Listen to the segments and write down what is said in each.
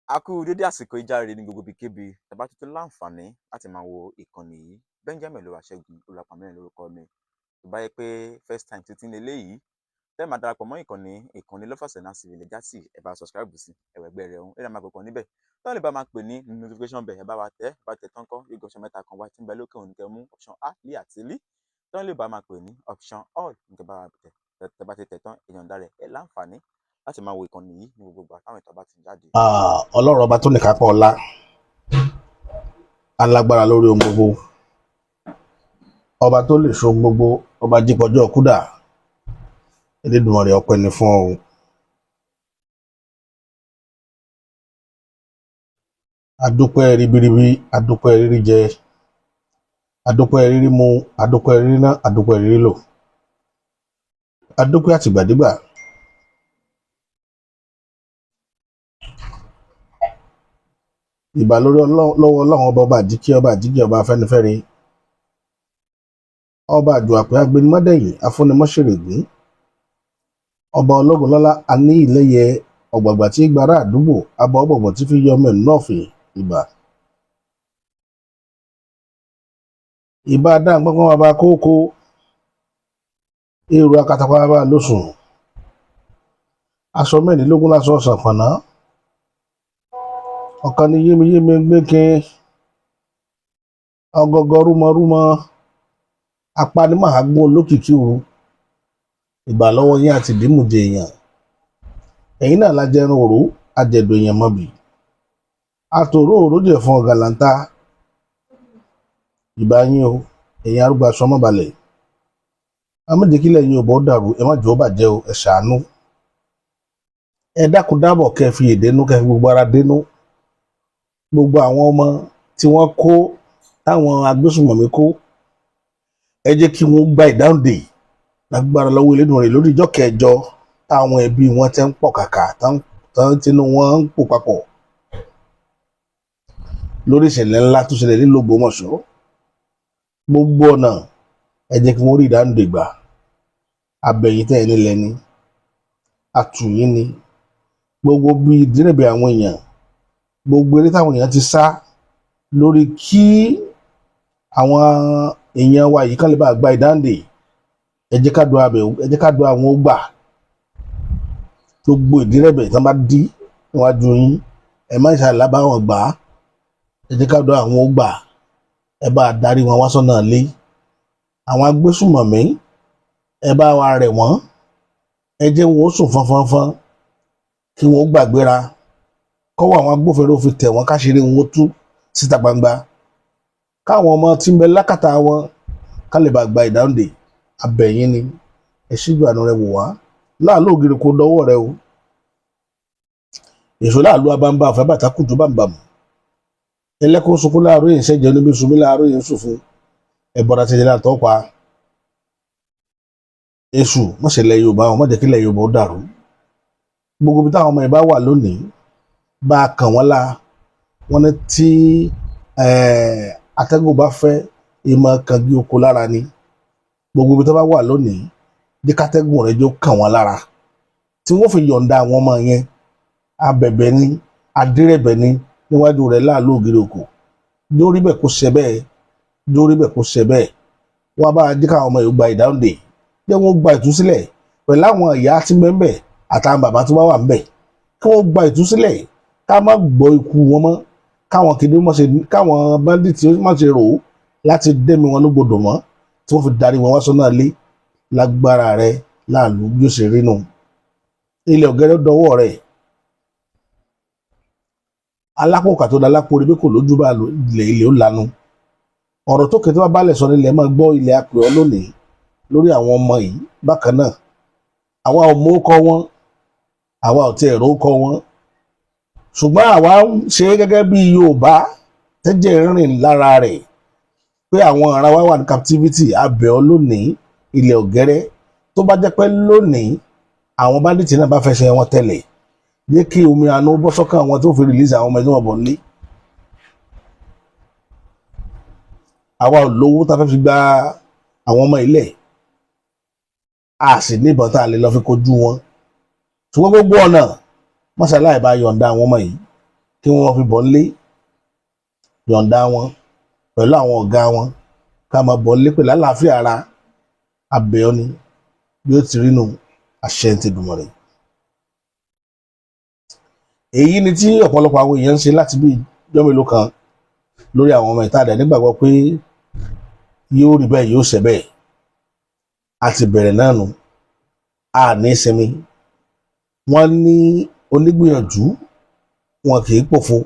A kú dédé àsìkò ìjáre ní gbogbo ibikíbi tàbá tuntun láǹfààní láti máa wo ìkànnì yìí. Benjamin Olúwaṣẹ́gun Olúwapàmílẹ̀ lórúkọ mi. Tó bá yẹ pé first time títí ní eléyìí tẹ́ máa darapọ̀ mọ́ ìkànnì Lovers and Civil Legacy, ẹ bá subscribe sí ẹ̀wẹ̀gbẹ́ rẹ̀ ọ̀hún, ẹ̀rọ máa kọ̀ọ̀kan níbẹ̀ tó lè bá máa pè ní notification bell. Ẹ bá wa tẹ̀, bá tẹ̀ tán kọ́ yóò gbé option mẹ́ta kan wá tí ń bẹ lókè òun, kẹ́ mú option A, L àti L. Tó lè bá máa pè ní option all ní kẹ́ bá wa tẹ̀. Tẹ́ bá ti tẹ̀ tán, èèyàn dá rẹ̀ ẹ láǹfààní láti máa wo ìkànnì yìí ní gbogbo ìgbà táwọn ìtàn bá ti ń jáde. Ọlọ́run ọba tó ní kápá ọlá, alágbára lórí ohun gbogbo, ọba tó lè so ohun gbogbo, ọba jípọjọ́ kúdà, Elédùmarè, ọpẹ́ ni fún ọ. Adúpẹ́ ribiribi, adúpẹ́ rírí jẹ, adúpẹ́ rírí mu, adúpẹ́ rírí ná, adúpẹ́ rírí lò, adúpẹ́ àtìgbàdégbà. Ìbà lórí lọ́wọ́ Ọlọ́run ọba, ọba àjíkí, ọba àjíkí, ọba afẹ́nifẹ́re, ọba àjùàpẹ́ agbẹnimọ́dẹ̀yìn afúnimọ́ṣẹ̀rẹ̀gún, ọba ológun lọ́lá aní ìlẹ́yẹ ọ̀gbàgbà tí gbàrà àdúgbò abọ́ ọ̀gbọ̀gbọ̀ tí fi yọ ọmọ ẹ̀ nọ́ọ̀fìn. Ìbà ìbà dáńgbọ́ngbọ́n bàbá kókó èrò akatapa bàbá lóṣùn aṣọ mẹ́rìnlélógún lásán ọ̀sán pọ̀nà ọ̀kan ní yémiyémi gbẹ́kẹ́ ọgọgọ rúmọrúmọ apanimọ̀hágún olókìkí òru. Ìbà lọ́wọ́ yín àti ìdímùjẹ èèyàn, ẹ̀yin náà lájẹrun òru ajẹ̀dọ̀ èèyàn mọ̀bì àtòrò òró jẹ̀ fún ọ̀gàlàǹtà. Ìbà yín o, ẹ̀yin arúgbó aṣọ mọ́balẹ̀ amẹ́jẹ̀kílẹ̀ yín ò bọ́ dàrú, ẹ má jọ̀ọ́ bàjẹ́ o, ẹ ṣàánú, ẹ dákun dábọ̀, kẹ́ fi èdénú, kẹ́ fi gbogbo ara dénú. Gbogbo àwọn ọmọ tí wọ́n kó, táwọn agbésùnmọ̀mí kó, ẹ jẹ́ kí wọ́n gba ìdáǹdè lágbára lọ́wọ́ Elédùmarè lórí ìjọ kẹjọ táwọn ẹbí wọn ti ń pọ̀ kàkà tán tínú wọn ń pò papọ̀ lórí ìṣẹ̀lẹ̀ ńlá tó ṣẹlẹ̀ nílùú Ògbómọ̀ṣọ́. Gbogbo ọ̀nà, ẹ jẹ́ kí wọ́n rí ìdáǹdè gbà. Abẹ̀yìn tẹ́ ẹ nílẹ̀ ni àtúnyìn ni gbogbo bí ìdírẹ̀bẹ̀ àwọn èèyàn, gbogbo eré táwọn èèyàn ti sá lórí kí àwọn èèyàn wa yìí kán lè bá gba ìdáǹdè, ẹ jẹ́ ká do abẹ, ẹ jẹ́ ká do àwọn ó gbà. Gbogbo ìdírẹ̀bẹ̀ tí wọ́n bá dí níwájú yín, ẹ má ṣàlàyé bá wọn gbà á. Ẹ jẹ́ ká do àwọn ó gbà. Ẹ bá darí wọn wá sọ́nà lé. Àwọn agbésùmọ̀mí, ẹ bá wa rẹ̀ wọ́n, ẹ jẹ́ wọn ó sùn fọ́nfọ́nfọ́n kí wọ́n ó gbàgbéra, kọ́wọ́ àwọn agbófinró fi tẹ̀ wọ́n, káṣírí wọn ó tú síta gbangba, káwọn ọmọ tí ń bẹ lákàtà wọn ká lè bá gba ìdáǹdè. Abẹ̀yìn ni, ẹ ṣíjú àánú rẹ wò wá. Láàlú ògiri kò dọwọ́ rẹ o, èso láàlú abamba ọ̀fẹ́ bàtà kùtù bàǹbàmù ẹlẹ́kùn sunkún láàárọ̀ yìí ń ṣẹ́jẹ́ níbi sunmi láàárọ̀ yìí ń sùn fún ẹ̀bọ̀dà tẹ̀jẹ̀ látọ̀ pa èṣù mọ̀ṣẹ̀lẹ̀ Yorùbá wọn mọ̀jẹ̀ kílẹ̀ Yorùbá ó dàrú. Gbogbo ibi táwọn ọmọ yìí bá wà lónìí, bá a kàn wọ́n la wọ́n ní tí atẹ́gùn bá fẹ́ ìmọ̀ kàngi oko lára ni. Gbogbo ibi tó bá wà lónìí, bí kátẹ́gùn rẹ̀ jó kàn wọ́n lára tí wọ́n fi yọ̀ǹda àwọn ọmọ yẹn. Abẹ̀bẹ̀ ni, adírẹ̀bẹ̀ ni níwájú rẹ̀ láàlú ògiri òkò. Lórí bẹ́ẹ̀ kó ṣe bẹ́ẹ̀, lórí bẹ́ẹ̀ kó ṣe bẹ́ẹ̀. Wọ́n bá jẹ́ káwọn ọmọ yìí gba ìdáǹdè, jẹ́ wọ́n gba ìtúsílẹ̀ pẹ̀lú àwọn ìyá tí ń bẹ ńbẹ̀ àtàwọn bàbá tó bá wà ńbẹ̀, kí wọ́n gba ìtúsílẹ̀, ká má gbọ́ ikú wọn mọ́, káwọn kìnìún má ṣe, káwọn bandits má ṣe rò ó láti dẹ́mi wọn lógbodò mọ́, tí wọ́n fi darí wọn wá sọ́nà lé lágbára rẹ̀. Láàlú bí ó ṣe rí nù, ilẹ̀ ọ̀gẹ́rẹ́ dọwọ́ rẹ̀. Alápòkà tó da lápò rí bí kò lójú bá ilẹ̀, ilẹ̀ ó lanu. Ọ̀rọ̀ tó kété bá balẹ̀ sọ nílẹ̀ máa gbọ́. Ilẹ̀ apè ọ́ lónìí lórí àwọn ọmọ yìí. Bákan náà, àwa ò mọ orúkọ wọn, àwa ò tiẹ̀ rókọ wọn, ṣùgbọ́n àwa ń ṣe é gẹ́gẹ́ bí Yorùbá tẹ́jẹ̀ rìn lára rẹ̀ pé àwọn ará wa wà ní captivity. Abẹ́ ọ lónìí, ilẹ̀ ọ̀gẹ́rẹ́, tó bá jẹ́ pé lónìí àwọn bandit náà bá fẹsẹ̀ wọn tẹ̀lẹ̀, jẹ́ kí omi àánú bọ́ sọ́kàn àwọn tó fi release àwọn ọmọ ẹgbẹ́ wọn bọ̀ nílé. Àwa ò lówó tá a fẹ́ fi gba àwọn ọmọ ilẹ̀, a sì níbọn tá a lè lọ fi kojú wọn, ṣùgbọ́n gbogbo ọ̀nà mọ́sálàì bá yọ̀ǹda àwọn ọmọ yìí kí wọ́n fi bọ̀ nílé. Yọ̀ǹda wọn pẹ̀lú àwọn ọ̀gá wọn ká máa bọ̀ nílé pẹ̀lú àlàáfíà ara. Abẹ́ ọ ni bí ó ti rí nù, àṣẹ ti dùnmọ̀ rẹ̀. Èyí ni tí ọ̀pọ̀lọpọ̀ àwọn èèyàn ń ṣe láti bí ijọ́ mélòó kan lórí àwọn ọmọ ìta àdá, nígbàgbọ́ pé yóò rí bẹ́ẹ̀, yóò ṣẹ bẹ́ẹ̀. A ti bẹ̀rẹ̀ náà nù, a ní sinmi. Wọ́n ní onígbìyànjú wọn kì í pòfo.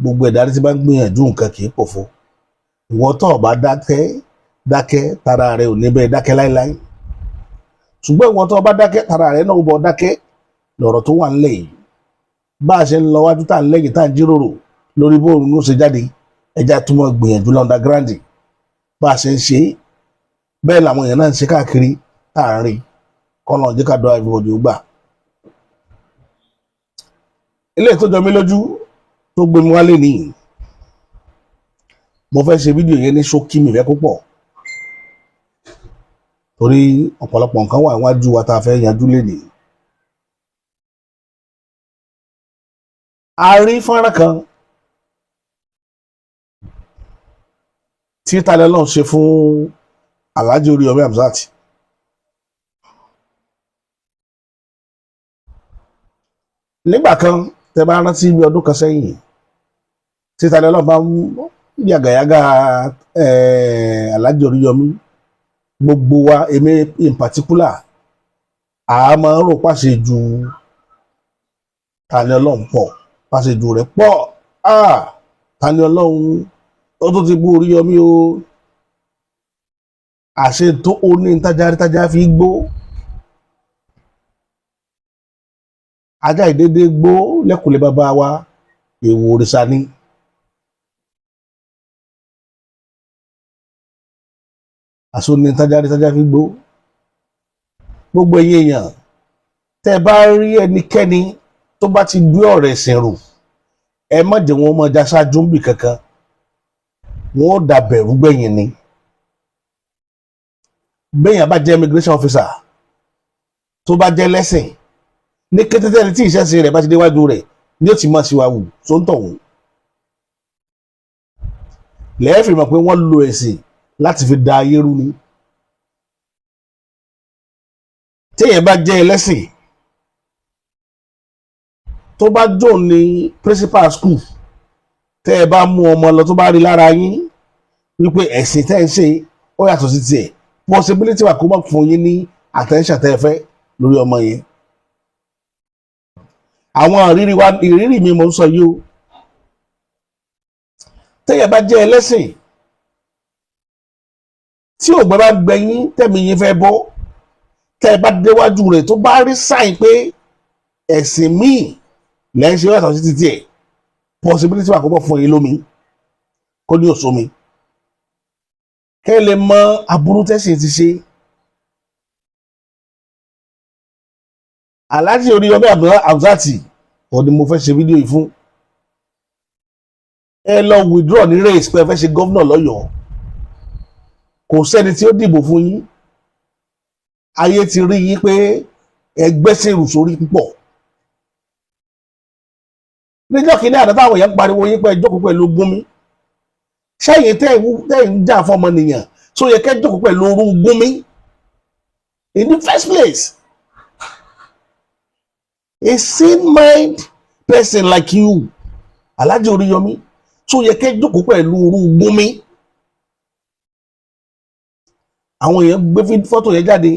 Gbogbo ẹ̀dá tí bá ń gbìyànjú nǹkan kì í pòfo. Ìwọ tó o bá dákẹ́ dákẹ́, tara rẹ ò ní bẹ́ẹ̀ dákẹ́ láéláé, ṣùgbọ́n ìwọ tó o bá dákẹ́, tara rẹ náà ó bọ̀ dákẹ́. Lọ̀rọ̀ tó wà ńlẹ̀ yìí, bá a ṣe ń lọ wájú, tá à ń lẹ́yìn, tá à ń jíròrò lórí bóun ló ṣe jáde, ẹja túmọ̀ gbìyànjú l' underground. Bá a ṣe ń ṣe bẹ́ẹ̀ làwọn èèyàn náà ń ṣe káàkiri tá à ń rí kọ́nà jẹ́ ká dọ́ everybody ó gbà. Eléyìí tó jọ mí lójú tó gbé mi wálé nìyí, mo fẹ́ ṣe fídíò yẹn ní ṣókí, mi fẹ́ púpọ̀ torí ọ̀pọ̀lọpọ̀ nǹkan wà níwájú wa tá a fẹ́ yanjú lénìí. A rí fọ́nrán kan tí Tani Olohun ṣe fún Alhaji Oríyọmí Hamzat. Nígbà kan, tẹ bá rántí, bí ọdún kan sẹ́yìn, tí Tani Olohun bá ń yàgàyàgà Alhaji Oríyọmí, gbogbo wa, èmi in particular, a máa ń rò pàṣẹ ju Tani Olohun pọ̀, pàṣẹ ju rẹ̀ pọ̀. Ah, Tani Olohun ó tún ti bú Oríyọmí o. Àṣẹ tó ó ní tájárí tájá fi gbó, ajá ìdédé gbó lẹ́kùnlé bàbá wa, èèwọ̀ òrìṣà ni. Àṣọ ní tájárí tájá fi gbó. Gbogbo ẹ̀yin èèyàn, tẹ́ ẹ bá rí ẹnikẹ́ni tó bá ti gbé ọ̀rọ̀ ẹ̀sìn rù, ẹ má jẹ́ wọn máa já ṣáájú ń bì kankan, wọn ó da bẹ̀rù gbẹ̀yìn ni. Bẹ́yàn bá jẹ́ immigration officer, tó bá jẹ́ lẹ́sìn, ní kété tẹ́ni tí ìṣẹ̀sìn rẹ̀ bá ti déwájú rẹ̀ ní ó ti máa ṣìwà wù tó ń tọ̀hún. Lẹ́ẹ̀fì mọ̀ pé wọ́n lo ẹ̀sìn láti fi da ayé rú ni. Téèyàn bá jẹ́ ẹlẹ́sìn, tó bá jò ní principal school, tẹ́ ẹ bá mú ọmọ lọ, tó bá rí lára yín wípé ẹ̀sìn tẹ́ ẹ ń ṣe ó yàtọ̀ sí tiẹ̀, possibility wà kó má fún yín ní attention tẹ́ ẹ fẹ́ lórí ọmọ yẹn. Àwọn ìrírí wa, ìrírí mi mò ń sọ yìí o. Téèyàn bá jẹ́ ẹlẹ́sìn, tí ògbẹ́ bá gbẹ̀yìn, tẹ̀mí yín fẹ́ bọ́, tẹ́ ẹ bá déwájú rẹ̀, tó bá rí sign pé ẹ̀sìn míì lẹ́yìn ṣe yàtọ̀ sí ti tiẹ̀, possibility wà kó bọ́ fún yín lómi, kó ní òsómi. Kẹ́ ẹ lè mọ aburú tẹ́sìn ti ṣe. Alhaji Oríyọmí Hamzat ò ní mo fẹ́ ṣe fídíò yìí fún. Ẹ lọ withdraw ní race pé ẹ fẹ́ ṣe gómìnà lọ́yọ̀ọ́, kò sẹ́ni tí ó dìbò fún yín. Ayé ti rí yín pé ẹgbẹ́ sèrù sórí púpọ̀. Níjọ́ kìíní àná táwọn èèyàn ń pariwo yín pé ẹ jókòó pẹ̀lú Gúnmi, sẹ́yìn tẹ́ ẹ̀ ń jà fọmọnìyàn tó yẹ kẹ́ jókòó pẹ̀lú orú Gúnmi in the first place? A sane mind person like you, Alhaji Oríyọmí, tó yẹ kẹ́ jókòó pẹ̀lú orú Gúnmi. Àwọn èèyàn gbé fọ́tò yẹn jáde.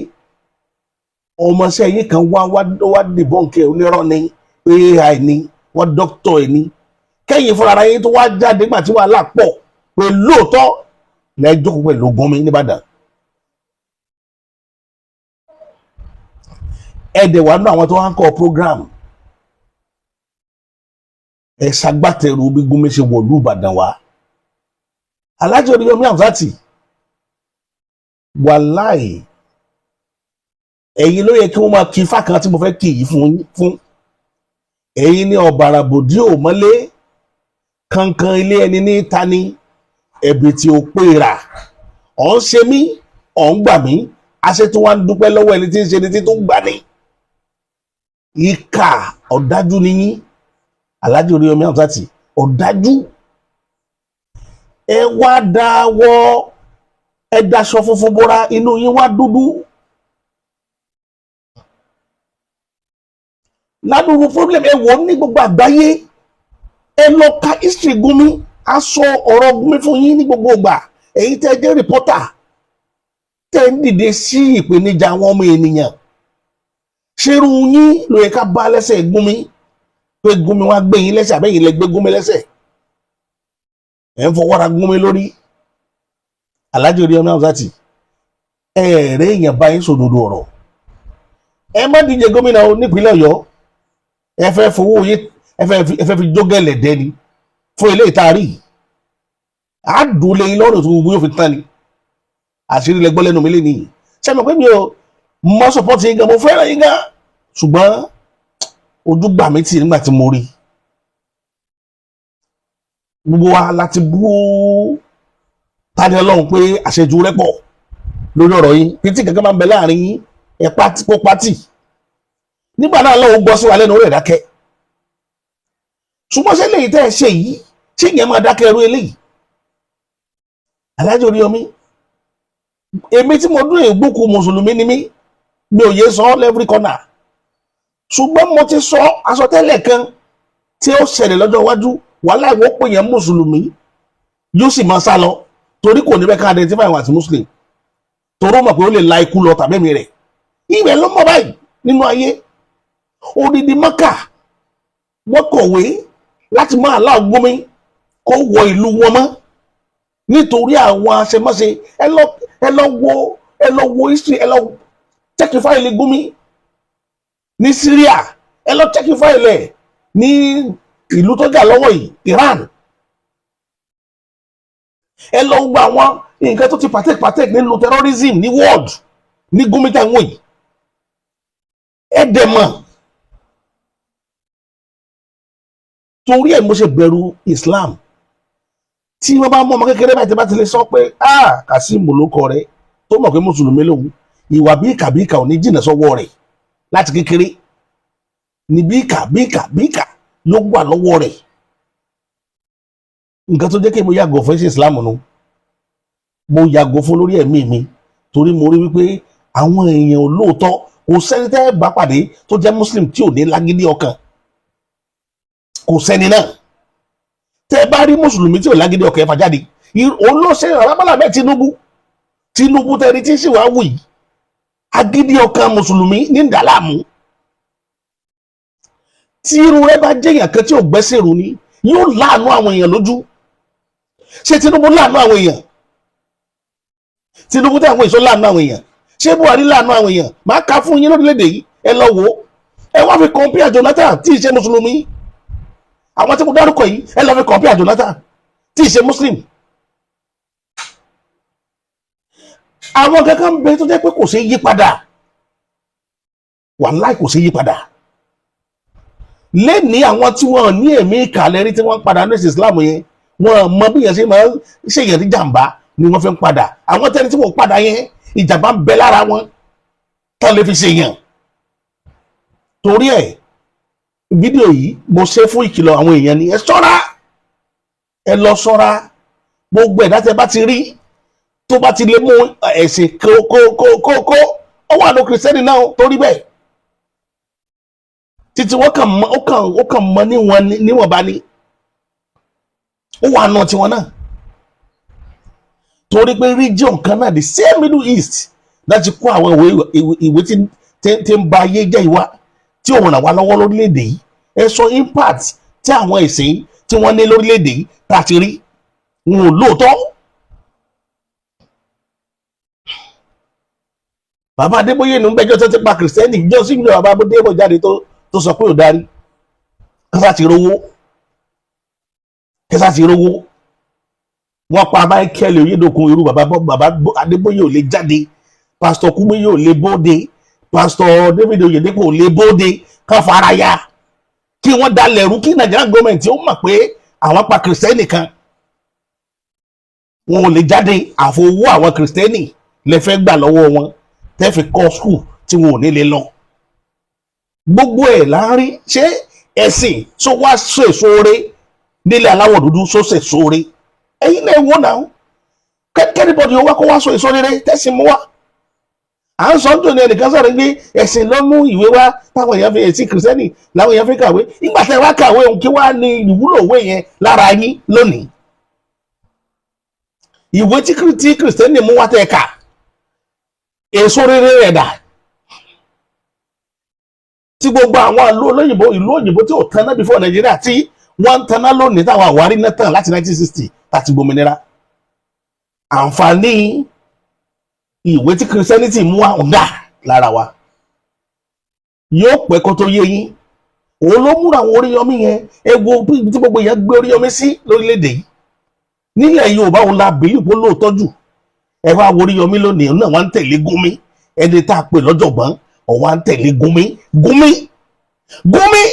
Ọmọọṣẹ́ yín kan wá wá wá debunk ẹ̀, onírọ́ ni, pé AI ni wọ́n, dókítọ̀ ẹ̀ ni. Kẹ́yìn fúnra ara yín tó wá jáde nígbà tí wàhálà pọ̀ pé lóòótọ́ lẹ́jọ́ pẹ̀lú Gúnmi nìbàdàn. Ẹ̀dẹ̀ wà nínú àwọn tó wá ń kọ́ program ẹ̀, ṣagbátẹrù bí Gúnmi ṣe wọ̀lú Ìbàdàn wá. Alhaji Oríyọmí Hamzat, wàláì, ẹ̀yin ló yẹ kí wọ́n máa kí ifá kan tí mo fẹ́ kí yìí fún ẹ̀yin ní ọ̀bàràbòdì òmọ́lé kankan ilé ẹni ní tani ẹ̀bì tí ó pè rà. Ọ̀ ń ṣe mí, ọ̀ ń gbà mí, àṣẹ tí wọ́n ń dúpẹ́ lọ́wọ́ ẹni tí ń ṣe ni tí tó ń gbà ní. Ìkà ọ̀dájú ni yín, Alhaji Oríyọmí Hamzat, ọ̀dájú. Ẹ wá dáwọ́, ẹ daṣọ funfun bóra, inú yín wá dúdú. Ládùúgbò problem ẹ wò ó ní gbogbo àgbáyé. Ẹ lọ ka history Gumi, a sọ ọ̀rọ̀ Gumi fún yín ní gbogbo ìgbà. Èyí tẹ́ jẹ́ reporter tẹ́ ń dìde sí ìpèníjà àwọn ọmọ ènìyàn, ṣerú yín ló yẹ ká bá lẹ́sẹ̀ Gumi, pé Gumi wá gbé yín lẹ́sẹ̀, àbẹ́yìn lẹ gbé Gumi lẹ́sẹ̀? Ẹ̀ ń fọwọ́ra Gumi lórí. Alhaji Oríyọmí Hamzat, ẹ̀ẹ́rẹ́ èèyàn bá yín sòdodo ọ̀rọ̀. Ẹ má díje gómìnà o nípínlẹ̀ Ọ̀yọ́. Ẹ fẹ́ fowó yín, ẹ fẹ́ fi jógẹ̀lẹ̀ dẹ́ni fún ilé ìtaari àádùn lẹ́yìn lọ́rùn tó gbogbo yóò fi tán ni. Àṣírí lẹ gbọ́ lẹ́nu mi lé nìyí. Ṣé mo pé mi ò mọ support yín gan, mo fẹ́ràn yín gan, ṣùgbọ́n ojú gbà mí tì nígbà tí mo rí gbogbo wa láti bú Tani Ọlọ́run pé àṣejù rẹ̀ pọ̀ lórí ọ̀rọ̀ yín. Pítí kankan máa ń bẹ láàrin yín, ẹ pátí kó pátì nígbà náà lọ́wọ́ gbọ́ sí wa lẹ́nu rẹ̀ dákẹ́. Ṣùgbọ́n ṣé léyìí tẹ́ ẹ ṣe yìí, ṣé ìyẹn máa dákẹ́ ẹrú eléyìí? Alhaji Oríyọmí, èmi tí mo dún ègbókù mùsùlùmí ni mí, mi ò yé sọ every corner, ṣùgbọ́n mo ti sọ àsọtẹ́lẹ̀ kan tí ó ṣẹlẹ̀ lọ́jọ́ iwájú. Wàhálà ìwọ́ pè yẹn mùsùlùmí, yóò sì máa sá lọ, torí kò ní bẹ́ẹ̀ ká identify wọn àti muslim, torí ó mọ̀ pé ó lè la ikú lọ tàbí ẹ̀mí rẹ̀. Ibẹ̀ ló mọ̀ báyìí nínú ayé. Odidi Mọ́kà, wọ́n kọ̀wé láti máa allow Gumi kó wọ ìlú wọn mọ́ nítorí àwọn àṣemáṣe. Ẹ lọ wo history, ẹ lọ check file Gumi ní Syria, ẹ lọ check file ẹ ní ìlú tó jà lọ́wọ́ yìí, Iran. Ẹ lọ gba àwọn nǹkan tó ti partake nínú terrorism ní world ní Gumi tá ń wò yìí. Ẹ dẹ̀ mọ̀, torí ẹ̀ mo ṣe bẹ̀rù Islam. Tí wọ́n bá mú ọmọ kékeré báyìí, tí bá ti lè sọ pé, "Ah, Kazeem ló kọ rẹ," tó mọ̀ pé mùsùlùmí lòun, ìwà bí ìkà bí ìkà ò ní jìnnà sọ́wọ́ rẹ̀. Láti kékeré ní bí ìkà bí ìkà bí ìkà ló wà lọ́wọ́ rẹ̀. Nǹkan tó jẹ́ kí mo yàgò fún ẹ̀sìn Islam nu, mo yàgò fún lórí ẹ̀mí mi, torí mo rí wípé àwọn èèyàn olóòótọ́, kò sẹ́ni tẹ́ bá pàdé tó jẹ́ muslim tí ò ní lágídí ọkàn. Kò sẹ́ni náà. Tẹ́ bá rí mùsùlùmí tí ò lágídí ọkàn, ẹ fà jáde. Òun ló ṣe Bọ́lá bẹ́ẹ̀. Tinubu, Tinubu tẹ́ni tí ń sì wá wù yìí, agídí ọkàn mùsùlùmí ní dàlámù. Tí irú rẹ̀ bá jẹ́yàn kan tí ò gbẹ́sẹ̀ rò ní, yóò láàánú àwọn èèyàn lójú. Ṣé Tinubu láàánú àwọn èèyàn? Tinubu tí àwọn èso láàánú àwọn èèyàn? Ṣé Buhari láàánú àwọn èèyàn? Máa ka fún yín lórílẹ̀‐èdè yìí. Ẹ lọ wò ó, ẹ wá fi compare Jonathan tí ì ṣe mùsùlùmí. Àwọn tí mo dárúkọ yìí, ẹ lọ fi compare Jonathan tí ì ṣe muslim. Àwọn kankan ń bẹ tó jẹ́ pé kò ṣeé yí padà, wàláì, kò ṣeé yí padà. Lẹ́ni àwọn tí wọ́n ní ẹ̀mí ìkàlẹ̀ rí tí wọ́n ń padà ní Islam yẹn, wọ́n mọ bí yẹn ṣe máa ń ṣèyàn ní jàǹbá ni wọ́n fi ń padà. Àwọn tẹ́ni tí wọ́n padà yẹn, ìjàmbá ń bẹ lára wọn tán lè fi ṣèyàn. Torí ẹ̀, fídíò yìí mo ṣe fún ìkìlọ̀ àwọn èèyàn ni. Ẹ ṣọ́ra, ẹ lọ ṣọ́ra. Gbogbo ẹ̀dá tẹ́ bá ti rí tó bá ti lè mú ẹ̀sìn kó kó kó kó kó, ó wà ní kìrìsìtẹ́nì náà torí bẹ́ẹ̀ títí wọ́n kàn mọ́, ó kàn mọ́ níwọ̀n níwọ̀nba ni ó wà nù tiwọn náà, torí pé region kan náà, the same Middle East, láti kó àwọn ìwé tí tí ń ba ayé jẹ́ ìwá tí ò ràn wá lọ́wọ́ lórílẹ̀‐èdè yìí. Ẹ sọ impact tí àwọn ẹ̀sìn tí wọ́n ní lórílẹ̀‐èdè yìí tá a ti rí. Wọn ò lóòótọ́. Bàbá Adébóyè ní gbẹ́jọ́ tó ti pa Kìrìsìtẹ́nì jọ sí ìlú. Bàbá Adébóyè jáde tó sọ pé ò darí kẹsà ti rówó, kẹsà ti rówó. Wọ́n pa Michael Oyedokun, irú bàbá Adébóyè ò lè jáde, Pásítọ̀ Kúmúyì ò lè bóde, Pásítọ̀ David Oyedepo ò lè bóde kán fara ya kí wọ́n dalẹ̀ rú, kí Nigerian government ó mọ̀ pé àwọn pa Kìrìsìtẹ́nì kan. Wọn ò lè jáde. Àfọwọ́ àwọn Kìrìsìtẹ́nì lè fẹ́ gbà lọ́wọ́ wọn tẹ́ fi kọ́ school tí wọn ò ní lè lọ. Gbogbo ẹ̀ láàrin ṣé ẹ̀sìn tó wá sèso re nílẹ̀ aláwọ̀ dúdú só sèso re? Ẹ̀yin náà wò náà, k'anybody ó wá kó wá sọ èso rere tẹ̀sìn mú wá. À ń sọ ń dùn ní ẹnìkan sọ̀rọ̀ pé ẹ̀sìn ló mú ìwé wá táwọn èèyàn fi ẹ̀sìn Kìrìsìtẹ́nì làwọn èèyàn fi kàwé. Nígbà tẹ́ wá kàwé òun, kí wá ní ìwúlò òwe yẹn lára yín lónìí? Ìwé tí Kìrìsìtẹ́nì mú wá tẹ́ kà, èso rere rẹ̀ dà? Tí gbogbo àwọn ìlú olóyìnbó, ìlú òyìnbó tí ò tanná before Nàìjíríà, tí wọ́n ń tanná lónìí, táwọn àwárí náà tàn láti 1960 láti gbòmìnira. Àǹfààní ìwé tí Christianity mú wá ń dà lára wa, yóò pẹ́ kó tó yé yín. Òun ló múra àwọn Oríyọmí yẹn. Ewu tí gbogbo yẹn gbé Oríyọmí sí lórílẹ̀‐èdè yìí, nílẹ̀ Yorùbá, òun la bìlì pé lóòótọ́ jù. Ẹ wá wo Oríyọmí lónìí, òun náà wọ́n ń tẹ̀lé Gúnmi. Ẹni tá a pè lọ́jọ̀gbọ́n, òun wá ń tẹ̀lé Gúnmi. Gúnmi, Gúnmi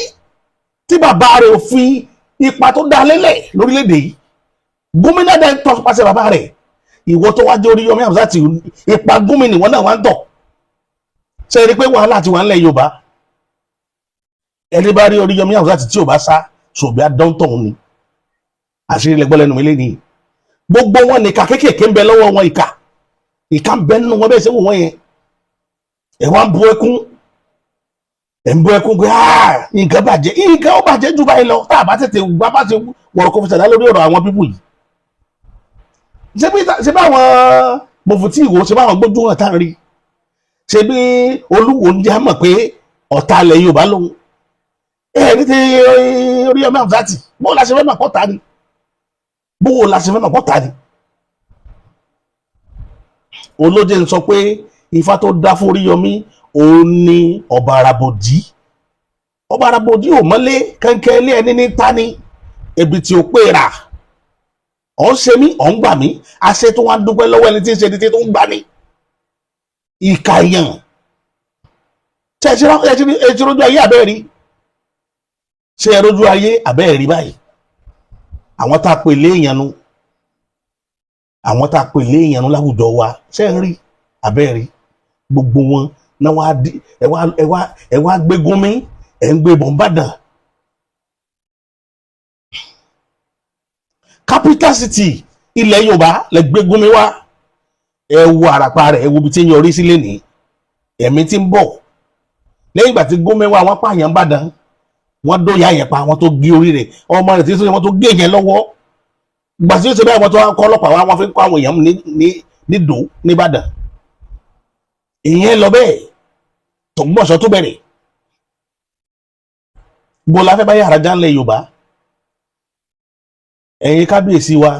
tí bàbá rẹ̀ ò fi ipa tó dá lélẹ̀ lórílẹ̀‐èdè yìí, Gúnmi náà dẹ́ ń tọ́ pàṣẹ bàbá rẹ̀. Ìwọ tó wá jẹ́ Oríyọmí Hamzat, ipa Gúnmi nìwọ náà wá ń tọ̀. Ṣe é rí pé wàhálà ti wà ńlẹ̀ Yorùbá? Ẹni bá rí Oríyọmí Hamzat tí ò bá sá sòbí adọ́ntọ̀hún ni. Àṣírí lẹ́gbọ́n lẹ́nu mi lẹ́nìí. Gbogbo wọn ní ìka kéékèèké ń bẹ lọ́wọ́ wọn, ìka ìka ń bẹ nínú wọn. Bẹ́ẹ̀ ṣe wò wọ́n yẹn, ẹ̀ wá ń bu ẹkún, ẹ̀ ń bu ẹkún pé nǹkan bàjẹ́. Nǹkan ó bàjẹ́ jù báyìí lọ tá a bá tètè gbá bá ṣe wọ̀rọ̀ kó fi ṣàdá lórí ọ̀rọ̀ àwọn people yìí. Ṣé bí àwọn mọ̀fùtí ìwò, ṣé bí àwọn gbójú hàn tá à ń rí, ṣé bí Olúwo ń jẹ́ mọ̀ pé ọ̀tá ilẹ̀ Yorùbá lòun ẹ̀ ní ti Oríyọmí Hamzat. Bó la ṣe fẹ́ mọ̀ pọ̀ ta ni? Bó la ṣe fẹ́ mọ̀ pọ̀ ta ni? Olóje ń sọ pé ifá tó dá fún Oríyọmí òun ní ọba arabòdì. Ọba arabòdì ò mọ́lé kẹ́ńkẹ́ ilé ẹni ní tání ebi tí ó pè rà. Ọ̀ ń ṣe mí, ọ̀ ń gbà mí, àṣẹ tó wá ń dúpẹ́ lọ́wọ́ ẹni tí ń ṣe títí tó ń gbà ní ìkà èèyàn. Ṣe ẹ ti rójú ayé àbẹ́ẹ̀ rí? Ṣe ẹ rójú ayé àbẹ́ẹ̀ rí báyìí? Àwọn tá a pè léèyàn nu, àwọn tá a pè léèyàn nu láwùjọ wa, ṣe ń rí àbẹ́ẹ̀ rí? Gbogbo wọn náà wá di ẹ wá gbé Gúnmi, ẹ ń gbé bọ̀ǹbàdàn, capital city ilẹ̀ Yorùbá lẹ gbé Gúnmi wá. Ẹ wo àràpà rẹ̀, ẹ wo ibi tí ń yọrí sílé ní ẹ̀mí tí ń bọ̀. Lẹ́yìn ìgbà tí Gúnmi wá, wọ́n pààyàn bàdàn, wọ́n dóyà yẹn pa, wọ́n tó gé orí rẹ̀, ọmọ rẹ̀ tí wọ́n tó gé yẹn lọ́wọ́. Gbà tí ó ṣe báyìí, wọ́n tó wá kọ́ ọlọ́pàá wá, wọ́n fi ń kọ́ àwọn èèyàn ní nídò nìbàdàn. Ìyẹn lọ bẹ́ẹ̀, tògbọ́sọ tó bẹ̀rẹ̀. Bó la fẹ́ bá yàrá jálẹ̀ Yorùbá? Ẹ̀yin kábíyèsí wa,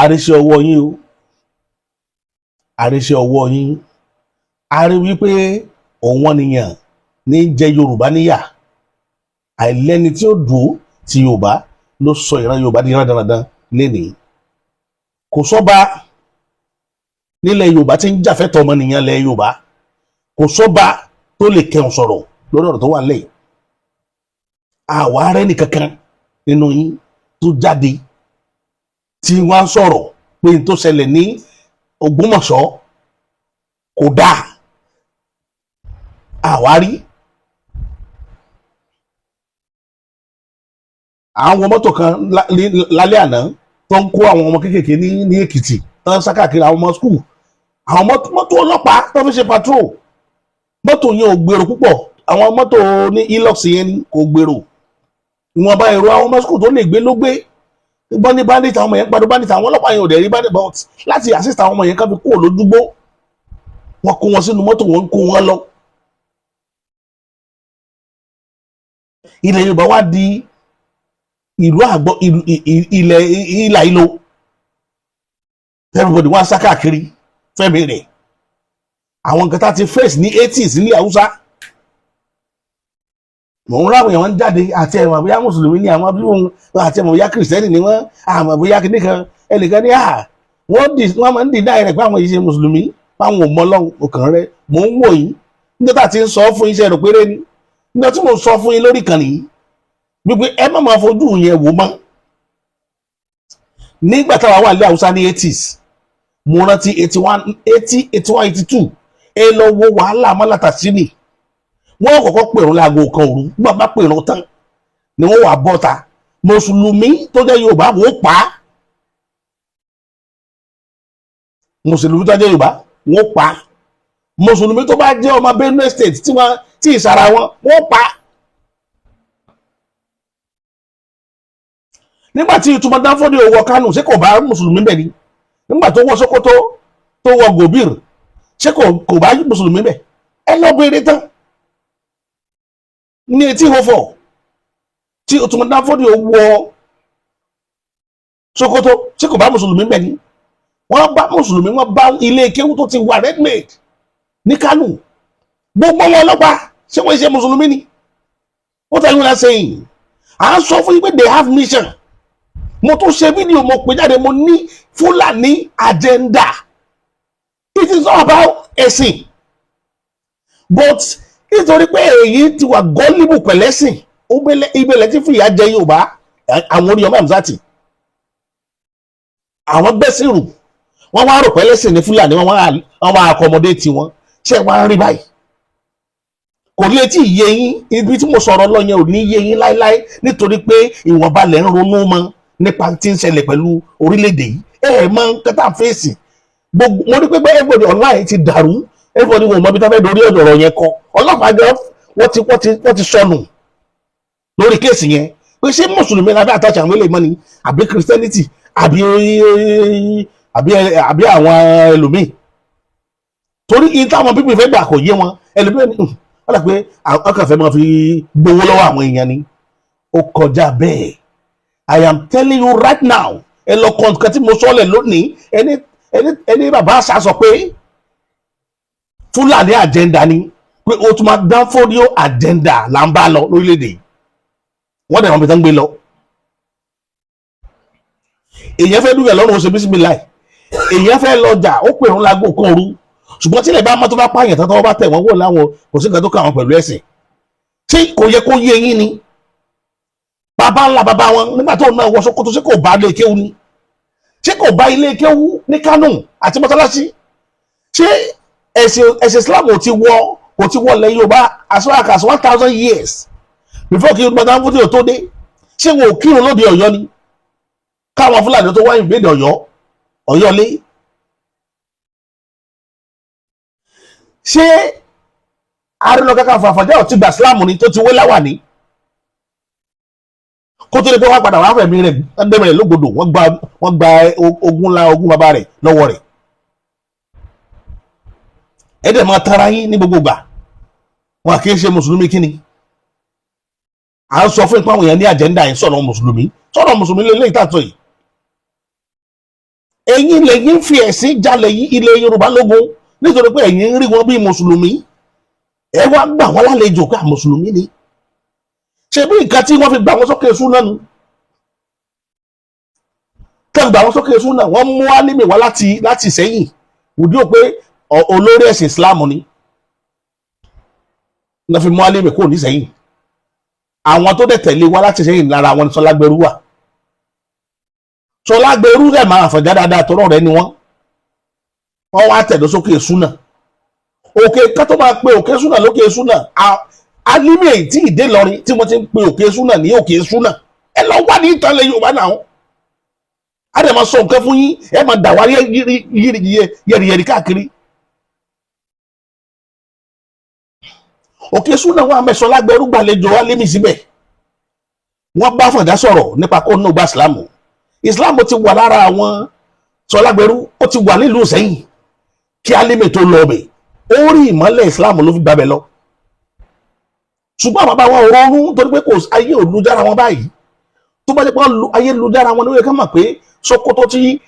àríṣẹ́ ọwọ́ yín o, àríṣẹ́ ọwọ́ yín. A rí wípé òun nìyàn ní jẹ Yorùbá níyà. Àìlẹ́ni tí ó dùn ti Yorùbá ló sọ ìran Yorùbá di rádaràdán lénìí. Kò sọ́ba nílẹ̀ Yorùbá tí ń jàfẹ́tọ̀ ọmọnìyàn lẹ̀ Yorùbá. Kò sọ́ba tó lè kẹun sọ̀rọ̀ lórí ọ̀rọ̀ tó wà nílẹ̀. Àwa rẹ́ nìkankan nínú yín tó jáde tí wọ́n sọ̀rọ̀ pé n tó ṣẹlẹ̀ ní Ògbómọ̀ṣọ́ kò dáa. Àwa rí àwọn mọ́tò kan lálẹ́ àná tó ń kó àwọn ọmọ kéékèèké ní Èkìtì tó ń sá káàkiri, àwọn ọmọ school, àwọn mọ́tò ọlọ́pàá tó fi ṣe patrol. Mọ́tò yẹn ò gbèrò púpọ̀. Àwọn mọ́tò ní Hilux yẹn ni kò gbèrò. Ìwọ̀nba èrò àwọn ọmọ school tó lè gbé ló gbé. Gbọ́n ní bandit, àwọn ọmọ yẹn gbàdúrà bandit. Àwọn ọlọ́pàá yẹn ò dẹ̀ rí bandit, but láti assist àwọn ọmọ yẹn ká fi kúrò lójúgbó. Wọ́n kó wọn sínú mọ́tò, wọ́n kó wọn lọ. Ilẹ̀ Yorùbá wá di ìlú àgbọ̀, ilẹ̀ ìlà ìlò. Everybody wá sá káàkiri fẹ́mi rẹ̀. Àwọn nǹkan tá ti face ní 80s ní Haúsá, mò ń ráwọn èèyàn ń jáde, àti ẹ̀wọ̀n bóyá mùsùlùmí ni àwọn bí wọn, àti ẹ̀wọ̀n bóyá kìrìsìtẹ́nì ni wọ́n, àmọ́ bóyá kìnnì kan. Ẹnìkan ní à wọ́n dì, wọ́n máa ń dì dáì rẹ̀ pé àwọn yìí ṣe mùsùlùmí, páwọn ò mọ Ọlọ́run. Ọkàn rẹ̀ mò ń wò yín nígbà tá a ti ń sọ fún iṣẹ́ rẹ̀ péré ni. Nígbà tí mò ń sọ fún yín lórí ìkànnì yìí wípé ẹ má máa fojú yẹn wò mọ́. Nígbà táwa wà ní Haúsá ní 80s, mo rántí 81, 80, 81, 82, ẹ lọ wo wàhálà mọ́látàsínì. Wọ́n kọ́kọ́ pèrún láago 1 òru. Nígbà bá pèrún tán ni wọ́n wà bọ́ta. Mùsùlùmí tó jẹ́ Yorùbá, wọ́n pa á. Mùsùlùmí tó jẹ́ Yorùbá, wọ́n pa á. Mùsùlùmí tó bá jẹ́ ọmọ Benue State tí wọ́n tí ìsara wọn, wọ́n pa á. Nígbà tí ìtumọ̀ Danfodiyo wọ Kánò, ṣé kò bá mùsùlùmí bẹ̀ ni? Nígbà tó wọ Sókótó, tó wọ Gobir, ṣé kò bá mùsùlùmí bẹ̀? Ẹ lọ béèrè tán. Ní 1804 tí ìtumọ̀ Danfodiyo wọ Sókótó, ṣé kò bá mùsùlùmí bẹ̀ ni? Wọ́n bá mùsùlùmí, wọ́n bá ilé kéwú tó ti wà redmade ní Kánò, gbogbo wọn ọlọ́pàá. Ṣé wọ́n ṣe mùsùlùmí ni? What are you not saying? À ń sọ fún yín pé they have mission. Mo tún ṣe fídíò, mo pè jáde, mo ní Fúlàní agenda. It is not about ẹ̀sìn, but nítorí pé èyí ti wà gullible pẹ̀lẹ́sìn, ibẹ̀lẹ̀ tí fìyà jẹ Yorùbá. Àwọn Oríyọmí Hamzat, àwọn gbẹ́sìn rù, wọ́n wá rò pẹ́lẹ́sìn ní Fúlàní, wọ́n wá accommodate wọn. Ṣé wọ́n á rí báyìí? Kò lè tí ì yé yín. Ibi tí mo sọ̀rọ̀ lọ yẹn ò ní yé yín láéláé, nítorí pé ìwọ̀nba lẹ̀ ń ronú mọ́ nípa tí ń ṣẹlẹ̀ pẹ̀lú orílẹ̀-èdè yìí. Ẹ ẹ̀ mọ nǹkan tá à ń fèsì gbogbo. Mo rí pé everybody online ti dàrú. Everybody wọn ò mọ ibi tá a fẹ́ dorí ọ̀rọ̀ yẹn kọ. Ọlọ́pàá gan, wọ́n ti sọnù lórí case yẹn, pé ṣé mùsùlùmí la fẹ́ àtàṣà àwọn eléyìí mọ́ ni, àbí Christianity, àbí àwọn ẹlòmíì? Torí in táwọn pípì fẹ́ gbà kò yé wọn. Ẹlòmíì ní wọ́n dà pé àwọn kan fẹ́ máa fi gbowó lọ́wọ́ àwọn èèyàn ni. Ó kọjá bẹ́ẹ̀. I am telling you right now, ẹ lọ kọ nǹkan tí mo sọ lẹ̀ lónìí. Ẹni bàbá àṣà sọ pé Fúlàní agenda ni, pé ó tún máa Danfodiyo agenda là ń bá lọ lórílẹ̀‐èdè yìí. Wọ́n dẹ̀ wọ́n fi tán gbé lọ. Èèyàn fẹ́ dúkìá lọ́rùn, ó ṣe bísímìláì. Èèyàn fẹ́ lọ́jà, ó pè ń láago 1 òru. Ṣùgbọ́n tílẹ̀ bá mọ́, tó bá pààyàn tán, tọ́wọ́ bá tẹ̀ wọ́n, wò láwọn kò sí nǹkan tó kà wọ́n pẹ̀lú ẹ̀sìn. Tí kò yẹ kó yé yín ni bàbá ńlá bàbá wọn, nígbà tó náà wọ Sókótó, ṣé kò bá ilé kéwú ni? Ṣé kò bá ilé kéwú ní Kánò àti mọ́sálásí? Ṣé ẹ̀sìn Islam ò ti wọ, kò ti wọ lẹ̀ Yorùbá as far as 1,000 years before kí Yorùbá Danfodiyo tó dé? Ṣé wọn ò kírun lóde Ọ̀yọ́ ni, káwọn Fúlàní tó wá invade Ọ̀yọ́, Ọ̀yọ́ lé? Ṣé Ààrẹ Kakanfò Àfọ̀njá ò ti gbà Islam ni, tó ti wé láwàní, kó tó lè pé wọ́n padà wá fẹ̀mí rẹ̀ ẹgbẹ́mi rẹ̀ lógbòdò? Wọ́n gba ogún ńlá, ogún bàbá rẹ̀ lọ́wọ́ rẹ̀. Ẹ dẹ̀ máa tara yín ní gbogbo ìgbà. Wọn kì í ṣe mùsùlùmí. Kíni à ń sọ fún ipá àwọn èèyàn ní agenda yìí? Sọ̀rọ̀ mùsùlùmí, sọ̀rọ̀ mùsùlùmí lélẹ́yìí tàtọ̀ yìí. Ẹ̀yin lẹ́yìn fi ẹ̀sìn jalè yí ilẹ̀ Yorùbá lógun, nítorí pé ẹ̀yin ń rí wọn bí mùsùlùmí. Ẹ wá gbà wọ́n lálejò pé mùsùlùmí ni. Ṣe bí nǹkan tí wọ́n fi gbà wọ́n sókè súnà nu, tẹ́ gbà wọ́n sókè súnà. Wọ́n mú Álímì wá láti sẹ́yìn wùdí ò pé olórí ẹ̀sìn Islam ni. Wọ́n fi mú Álímì kúrò nísẹ́yìn. Àwọn tó dẹ̀ tẹ̀lé wá láti sẹ́yìn, lára àwọn Sọlágbẹrú wà. Sọlágbẹrú rẹ̀ máa fọ̀já dáadáa, tọrọ rẹ̀ ni wọ́n wá tẹ̀dó sókè súnà. Òkè ká tó máa pe òkè súnà lókè súnà, Álímì èyí tí ìdè lọrin tí wọ́n ti ń pe òkè súnà ní òkè súnà. Ẹ lọ wá ní ìtàn ilẹ̀ Yorùbá náà. Á dẹ̀ máa sọ nǹkan fún yín, ẹ máa dà wá yẹ̀rìyẹ̀rì káàkiri. Òkè súnà wọn àmẹ́ Sọlágbẹrú gbàlejò Álímì síbẹ̀. Wọ́n bá Fọ̀njá sọ̀rọ̀ nípa kó nínú gba ìsìlámù. Ìsìlámù ti wà lára àwọn Sọlágbẹrú, ó ti wà nílùú Ìsẹ́yìn kí Álímì tó lọ bẹ̀. Ó rí ìmọ́lẹ̀ Islam ló fi gbàbẹ̀ lọ. Ṣùgbọ́n bàbá wa ò rọrùn torí pé kò ayé ò lu jára wọn báyìí. Tó bá jẹ́ pé ayé lu jára wọn, ló yẹ ká mọ̀ pé Sokoto tí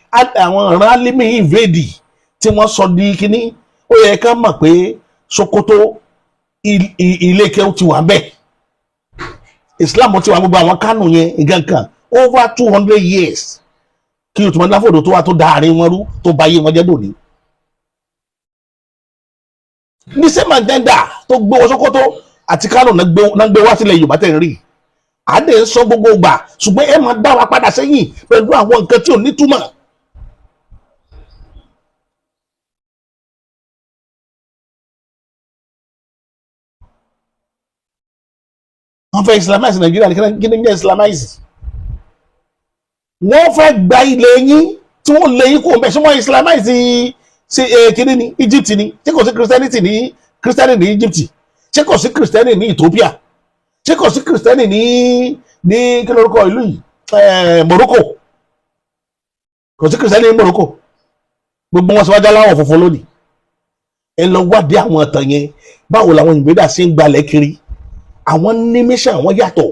àwọn ìran Alimi invade, tí wọ́n sọ di kínní, ó yẹ ká mọ̀ pé Sokoto, ilé kéwú ti wà ń bẹ̀, Islam ti wà. Gbogbo àwọn Kánò yẹn, nǹkan kan, over 200 years kí Usman Dan Fodio tó wà tó da àárín wọn rú, tó ba ayé wọn jẹ́ dòní. Ní same agenda tó gbé wọn Sokoto àti Kánò náà gbé wá sílẹ̀ Yorùbá tẹ̀ ń rí àdé ń sọ gbogbo gbà, ṣùgbọ́n ẹ máa dá wa padà sẹ́yìn pẹ̀lú àwọn nǹkan tí ò nítumọ̀. Wọ́n fẹ́ islamize Nàìjíríà ní. Kí ni jẹ́ islamize? Wọ́n fẹ́ gba ilẹ̀ yín tí wọ́n lé yín kó bẹ́ẹ̀. Ṣé wọ́n islamize ṣe kíní ní Egypt ni? Ṣé kò sí Christianity ní Christianity ní Egypt? Ṣé kò sí Christianity ní Ethiopia? Ṣé kò sí Christianity ní kí lórúkọ ìlú yìí, Morocco? Kò sí Christianity ní Morocco? Gbogbo wọn sọ wájú aláwọ̀ funfun lónìí. Ẹ lọ wádìí àwọn ìtàn yẹn. Báwo làwọn ìgbéda ṣe ń gbalẹ̀ kiri? Àwọn ní mission, àwọn yàtọ̀.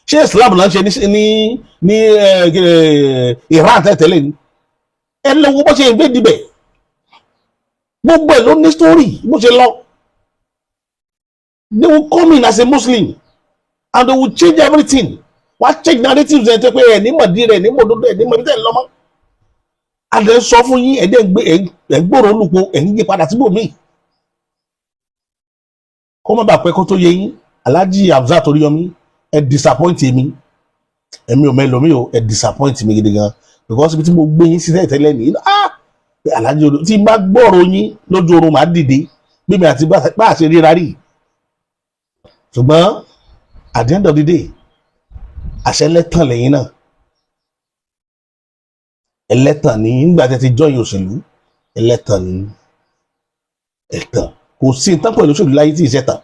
Ṣé Islam náà ń ṣe ní Iran tẹ́tẹ́lẹ̀ ni? Ẹ lọ wo bó ṣe invade ibẹ̀. Gbogbo ẹ̀ ló ní story bó ṣe lọ. They will come in as a Muslim and they will change everything. Wọ́n á change narratives ẹ̀ tó pé ẹ̀ ní mọ̀dí rẹ̀, ní mọ̀dódó ẹ̀, ní mọ̀dí tẹ̀ lọ́mọ́. Adẹ sọ fún yín, ẹ̀ dẹ́ ń gbé ẹ̀ ń gbòòrò olùkọ́, ẹ̀ ń yí padà síbòmíì. Kó má bàa pẹ́ kó tó yé yín. Alhaji Hamzat Oríyọmí, ẹ disappoint mi. Èmi ò mẹ́lòmí o, ẹ disappoint mi gidi gan, because ibi tí mo gbé yín sí tẹ́lẹ̀ nìyí. Ah, Alhaji odò tí n bá gbọ́rọ̀ yín lójú oorun, màá dìde bí mi àti bá a ṣe ríra rí. Ṣùgbọ́n at the end of the day, àṣẹ ẹlẹ́tàn lẹ́yìn náà, ẹlẹ́tàn ní. Nígbà tí ẹ ti join òṣèlú, ẹlẹ́tàn ní, ẹ̀tàn. Kò sí nǹkan pẹ̀lú òṣèlú láyé tí ì ṣẹ̀tàn.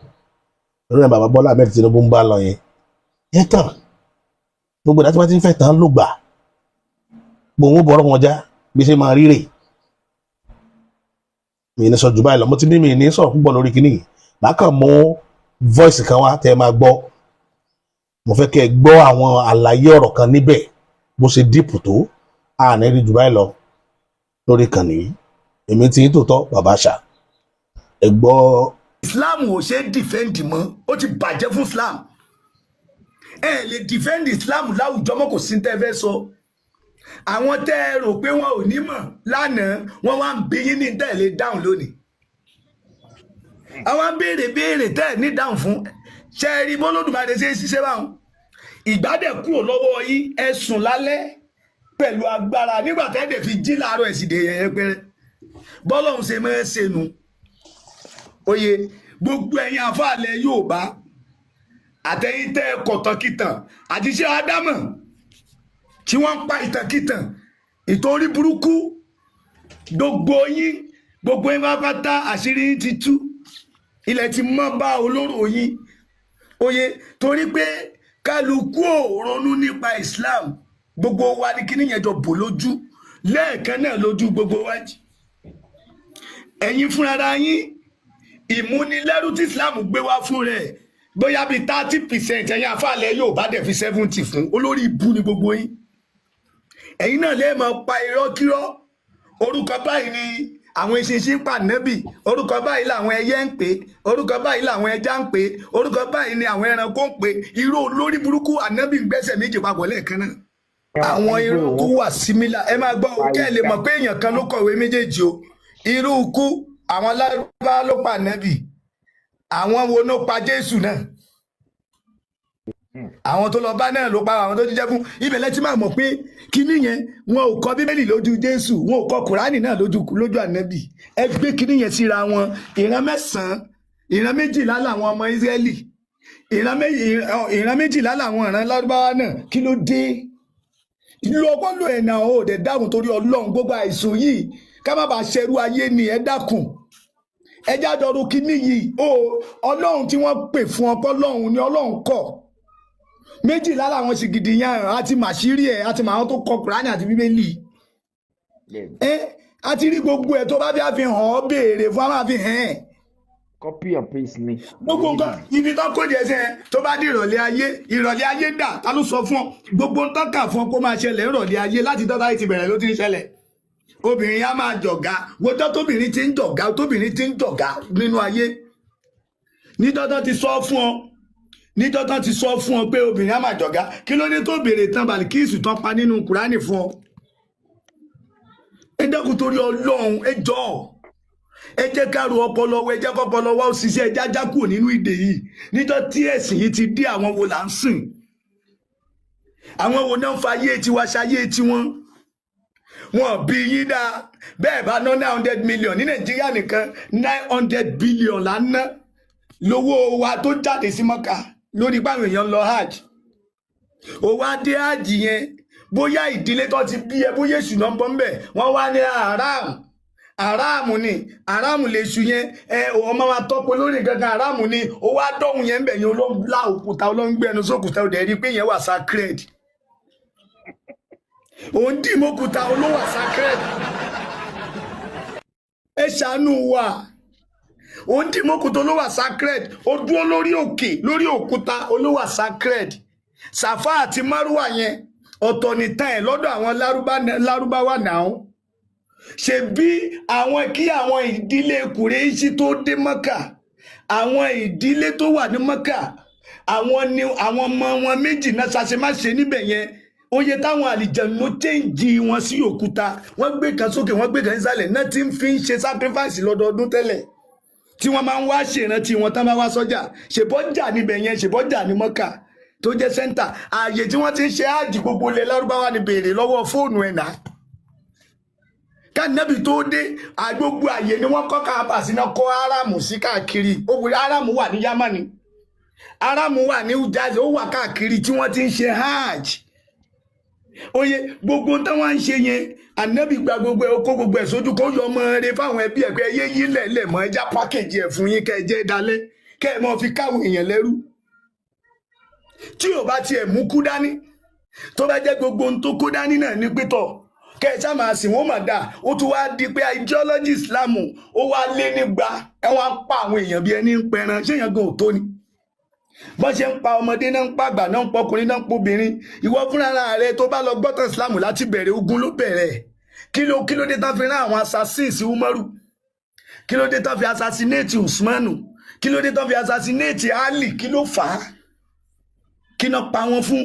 Lórí ẹ̀, bàbá Bọ́lá Ahmed Tinubu ń bá lọ yẹn, ẹ̀tàn. Gbogbo ìdá tí wọ́n ti ń fẹ́ tán ló gbà gbòǹwò bọ̀rọ̀ wọn já bí ṣe máa ríre. Mi ní sọ jù báyìí lọ. Mo ti ní mi ní sọ̀rọ̀ púpọ̀ lórí kinní yìí. Màá kàn mú voice kan wá tẹ́ ẹ máa gbọ́. Mo fẹ́ kẹ́ ẹ gbọ́ àwọn àlàyé ọ̀rọ̀ kan níbẹ̀ bó ṣe deep tó. Àní rí jù báyìí lọ lórí ìkànnì yìí. Èmi ti ń tòótọ́ bàbá àṣà, ẹ gbọ́. Islam ò ṣe é defend mọ́, ó ti bàjẹ́ fún Islam. Ẹ lè defend Islam láwùjọ mọ́, kò sí tẹ́ fẹ́ sọ. Àwọn tẹ́ ẹ rò pé wọn ò ní mọ̀ lánàá, wọ́n wá ń bí yín ní tẹ́ ẹ lè dáhùn lónìí. Àwọn ń béèrè béèrè tẹ́ ẹ ní dáhùn fún. Ṣe é rí bọ́lódùmarè ṣe é ṣiṣẹ́ báwọn? Ìgbádẹ̀ kúrò lọ́wọ́ yín, ẹ sùn lálẹ́ pẹ̀lú agbára. Nígbà tẹ́ ẹ dẹ̀ fi jí láàárọ̀, ẹ̀ sì dé yẹn pẹ́rẹ́. Bọ́lọ́hún ṣe máa ń ṣe nu. Oye, gbogbo ẹ̀yin àfàlẹ̀ Yorùbá, àtẹ̀yin tẹ́ ẹ kọ̀tànkìtàn àti ṣé ádámọ̀ tí wọ́n ń pa ìtànkìtàn ìtorí burúkú, gbogbo yín, gbogbo yín pátápátá, àṣírí yín ti tú. Ilẹ̀ ti mọ́ bá olóró yín. Oye, torí pé kálukú ò ronú nípa Islam. Gbogbo wa ní kíní yẹn jọ bò lójú lẹ́ẹ̀kan náà, lójú gbogbo wa jì. Ẹ̀yin fúnra yín, ìmúnilẹ́rú tí Islam gbé wá fún rẹ̀, bóyá bíi 30%, ẹ̀yin àfàlẹ́ yóò bá dẹ̀ fi 70 fún. Olórí ibú ni gbogbo yín. Ẹ̀yin náà lè máa pa irọ́ kírọ́. Orúkọ báyìí ni àwọn eṣinṣin ń pa nẹ́bì, orúkọ báyìí làwọn ẹyẹ ń pè, orúkọ báyìí làwọn ẹja ń pè, orúkọ báyìí ni àwọn ẹranko ń pè. Irú olórí burúkú, ànábì ń gbẹ́sẹ̀ méjì papọ̀ lẹ́ẹ̀kan náà. Àwọn irú ikú wà similar. Ẹ máa gbọ́ o, kẹ́ ẹ lè mọ̀ pé èèyàn kan ló kọ̀wé méjèèjì o. Irú ikú, àwọn lárúbá ló pa ànábì. Àwọn wo ló pa Jésù náà? Àwọn tó lọ bá náà ló pa àwọn tó jíjẹ́ fún. Ibẹ̀ lẹ́tí máa mọ̀ pé kíní yẹn, wọn ò kọ Bíbélì lójú Jésù, wọn ò kọ Kùránì náà lójú ànábì. Ẹ gbé kíní yẹn síra wọn. Ìran mẹ́sàn-án, ìran 12 làwọn ọmọ Ísírẹ́lì, ìran 12 làwọn ìran lárúbáwá náà. Kí ló dé? Ìlú ọgbọ́n ló ẹ̀ náà ó dẹ̀ dákun torí Ọlọ́run. Gbogbo àìsàn yìí, ká má bàa ṣerú ayé ni. Ẹ dákun, ẹ jájọrò kíní yìí ó. Ọlọ́run tí wọ́n pè fún ọpọ́ Ọlọ́run ni Ọlọ́run kọ̀. 12 làwọn sì gidi yẹn àti màṣírí ẹ̀ àti màwọn tó kọ Kùránì àti Bíbélì. Ẹ A ti rí gbogbo ẹ̀. Tó bá fi àfihàn ọ́, béèrè fún, a máa fi hàn ẹ́. Copy and paste ni. Gbogbo nǹkan ibi tó kó jẹ sẹ́yìn, tó bá di ìrọ̀lẹ́ ayé, ìrọ̀lẹ́ ayé dà? Ta ló sọ fún ọ? Gbogbo ń tọ́ka fún ọ kó máa ṣẹlẹ̀ ìrọ̀lẹ́ ayé, láti tọ́ta ti bẹ̀rẹ̀ ló ti ń ṣẹlẹ̀. Obìnrin á máa jọ̀gá. Wọ́jọ́ tóbìnrin ti ń jọ̀gá, tóbìnrin ti ń jọ̀gá nínú ayé, níjọ́ ti sọ fún ọ, níjọ́ tán ti sọ fún ọ pé obìnrin á máa jọ̀gá, kí ló dé tó béèrè tán Bàlíkísù tán pa nínú Kùránì fún ọ? Ẹ dẹ́kun torí Ọlọ́run, ẹ jọ̀ọ́, ẹ jẹ́ ká ro ọpọlọ wa, ẹ jẹ́ kọ́pọlọ wa ó ṣiṣẹ́, ẹ jájá kúrò nínú ìdè yìí. Níjọ́ tí ẹ̀sìn yìí ti dé, àwọn wo là ń sìn? Àwọn wo náà ń fa ayé tiwa ṣayé tiwọn? Wọn bí yín dáa bẹ́ẹ̀ bá ná 900 million ní Nàìjíríà nìkan, 900 billion là ń ná lówó wa tó jáde sí Mọ́kà lórí báwọn èèyàn lọ hajj. Ó wá dé hajj yẹn, bóyá ìdílé tó ti bí ẹ, bóyá èṣù náà ń bọ́ ń bẹ̀, wọ́n wá ní haram, haram ni, haram lè ṣu yẹn. Ẹ ọmọ wa tọ́pọ̀ lórí gangan, haram ni. Ó wá dọ̀hún yẹn ń bẹ̀ yẹn, ló ń lá òkúta, ló ń gbẹnu sókúta, ó dẹ̀ rí i pé yẹn wà sacred. Òun dì mọ́kúta, ló wà sacred. Ẹ ṣàánú wa. Òun dì mọ́kúta, ló wà sacred. Ó dúró lórí òkè, lórí òkúta, ló wà sacred. Sàfà àti Márùwà yẹn, ọ̀tọ̀ nìtàn ẹ̀ lọ́dọ̀ àwọn Lárúbáwá náà. Ṣe bí àwọn kí àwọn ìdílé Kùrẹ́ṣì tó dé Mọ́kà, àwọn ìdílé tó wà ní Mọ́kà, àwọn ni àwọn ọmọ wọn méjì náà ṣàṣemáṣe níbẹ̀ yẹn. Oye táwọn àlìjẹ̀nù change wọn sí òkúta, wọ́n gbé kan sókè, wọ́n gbé kan nísàlẹ̀ náà, tí ń fi ń ṣe sacrifice lọ́dọọdún tẹ́lẹ̀, tí wọ́n máa ń wá ṣèrántí wọn tán bá wá sọ́jà. Ṣèbọ́jà níbẹ̀ yẹn, ṣèbọ́jà ní Mọ́kà tó jẹ́ center, ààyè tí wọ́n ti ń ṣe áàjì gbogbo ilẹ̀ Lárúbáwá ni. Béèrè lọ́wọ́ fóònù ẹ̀ náà, kánábì tó dé, gbogbo àyè ni wọ́n kọ́ káàbà sí náà, kọ́ áráàmù sí káàkiri. Áráàmù wà ní Yámánì, áráàmù wà ní Ujazi, ó wà káàkiri tí wọ́n ti ń ṣe hajj. Oye gbogbo táwọn ń ṣe yẹn, ànábì gba gbogbo ẹ̀, ó kó gbogbo ẹ̀ sójú, kó yọ ọmọ rẹ fáwọn ẹbí ẹ̀ pé ẹyẹ yí lẹ̀lẹ̀ mọ́, ẹja package ẹ̀ fún yín, kẹ́ ẹ jẹ́ dalẹ̀, kẹ́ ẹ mọ́ fi káwọn èèyàn lẹ́rú. Tí ò bá tiẹ̀ mú kú dání, tó bá jẹ́ gbogbo ohun tó kó dání náà ní pétọ̀, kẹ́ ẹ ṣá máa sìn wọ́n mà dáa. Ó tún wá di pé ideology Islam ó wá lé nígbà ẹ wá ń pa àwọn èèyàn bí ẹni ń pẹran. Ṣé èèyàn gan ò tó ni? Bọ́n ṣe ń pa ọmọdé náà, ń pa àgbà náà, ń pọkùnrin náà, ń pobìnrin. Ìwọ fúnra rẹ, tó bá lọ gbọ́tàn Islam láti bẹ̀rẹ̀, ogun ló bẹ̀rẹ̀. Kí ló dé tán fi rán àwọn assassins sí Umaru? Kí ló dé tán fi assassinate Usmanu? Kí ló dé tán fi assassinate Ali? Kí ló fà á? Kí náà pa wọ́n fún?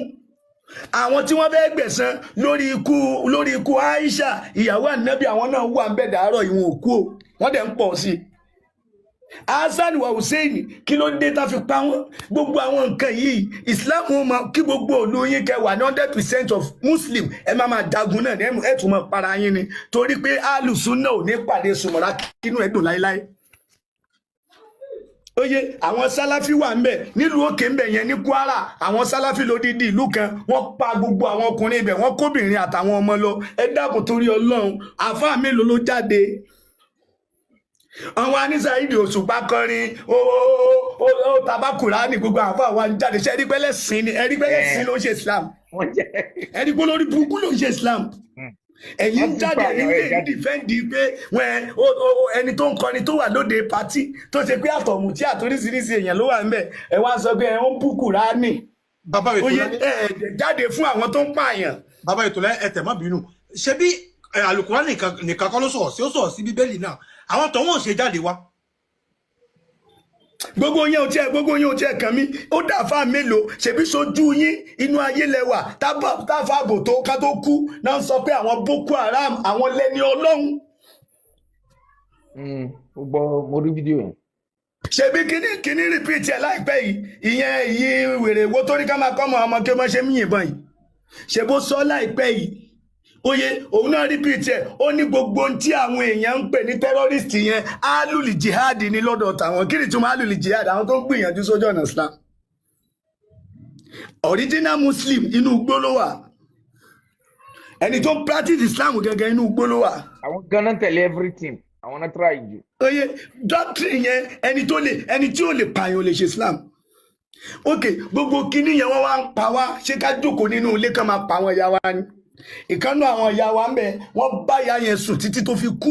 Àwọn tí wọ́n fẹ́ gbẹ̀san lórí ikú Aisha, ìyàwó ànábì, àwọn náà wà ń bẹ̀ dàárọ̀, ìwọ̀n òkú o, wọ́n dẹ̀ ń pọ̀ sí i. Hasan wa Hussein, kí ló dé tá fi pa wọ́n? Gbogbo àwọn nǹkan yìí, Islam mọ kí gbogbo òlu yín kẹ wà ní 100% of Muslim, ẹ má máa jagun náà ní, ẹ tún máa para yín ni, torí pé alùsùn náà ò ní pàdé sùmọ̀rá kínú ẹ̀ dùn láéláé. Oye àwọn Sálàfí wà ń bẹ nílùú òkè ń bẹ yẹn ní Kwara. Àwọn Sálàfí lódìdí ìlú kan, wọ́n pa gbogbo àwọn ọkùnrin ibẹ̀, wọ́n kóbìnrin àtàwọn ọmọ lọ. Ẹ dákun torí Ọlọ́run, àáfàá mélòó ló jáde? Àwọn anísàídì Òṣùpá kọrin, ó tabakùrá ní gbogbo àáfàá wa ń jáde. Ṣe ẹrí pẹ́lẹ́ sìn ni? Ẹrí pẹ́lẹ́ sìn ló ń ṣe Islam? Wọ́n jẹ́ Ẹrí pé lórí burúkú ló ń ṣe Islam. Ẹ̀yin Wọ́n tún jáde, pààyàn, ẹ̀yin ẹ̀ lè jáde. defend pé wẹ́n ẹni tó ń kọrin tó wà lóde party, tó ṣe pé àtọ̀mùtí àtoríṣiríṣi èèyàn ló wà ń bẹ̀, ẹ wá sọ pé ẹ ń bú Kùránì. Bàbá mi Oyè tó lẹ́ni. ẹ ẹ jáde fún àwọn tó ń pààyàn. Bàbá ètò lẹ, ẹ tẹ̀ má bínú. Ṣé bí Àlùkùránì nìkan kọ́ ló sọ̀rọ̀ sí, ó sọ̀rọ̀ sí Bíbélì náà. Àwọn tó wọ́n ò ṣe jáde wá. Gbogbo yẹn ò tiẹ̀ kàn mí. Ó dà fà mélòó? Ṣèbí sojú yín, inú ayé lẹwà táfà àbò tó ká tó kú náà sọ pé àwọn Boko Haram, àwọn lẹ́ni Ọlọ́run. Mo gbọ́, mo rí fídíò yẹn. Ṣebí kíní kíní repeat ẹ̀ láìpẹ́ yìí, ìyẹn ìyí wèrè wo tó ní ká máa kọ́ ọmọ ọmọ kí wọ́n ṣe ń yìnbọn yìí, ṣe bó sọ láìpẹ́ yìí? Oye òun náà repeat ẹ̀, ó ní gbogbo ohun tí àwọn èèyàn ń pè ní terrorist yẹn, alùlì jihad ní lọ́dọ̀ tàwọn. Kí ni túmọ̀ alùlì jihad? Àwọn tó ń gbìyànjú sójú ọ̀nà Islam. Original Muslim, inú igbó ló wà. Ẹni tó ń practice Islam gẹ́gẹ́, inú igbó ló wà. Àwọn ganan tẹ̀lé everything, àwọn náà try jù. Oye doctrine yẹn, ẹni tí ó lè pààyàn ò lè ṣe Islam. Ok, gbogbo kinní yẹn, wọ́n wá ń pa wá. Ṣé ká jókòó nínú ilé kan máa pa àwọn ìyá wa ni? Ìkànnì àwọn ìyá wa ń bẹ, wọ́n bá ìyá yẹn sùn títí tó fi kú.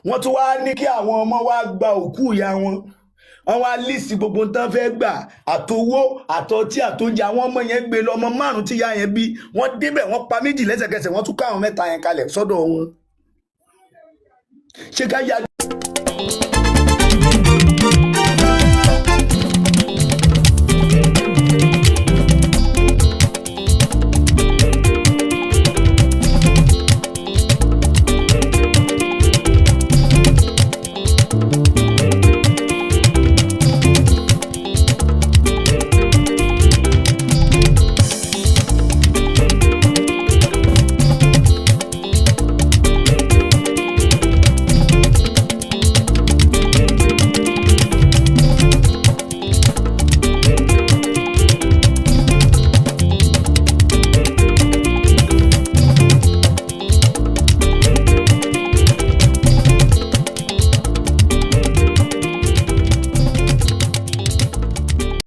Wọ́n tún wá ní kí àwọn ọmọ wa gba òkú ìyá wọn. Wọ́n wá list gbogbo tán fẹ́ gbà, àtowó, àtọtí, àtóúnjẹ. Àwọn ọmọ yẹn gbé lọ, ọmọ márùn tí ìyá yẹn bí. Wọ́n débẹ̀, wọ́n pa méjì lẹ́sẹ̀kẹsẹ̀, wọ́n tún ká àwọn mẹ́ta yẹn kalẹ̀ sọ́dọ̀ wọn. Ṣé ká ya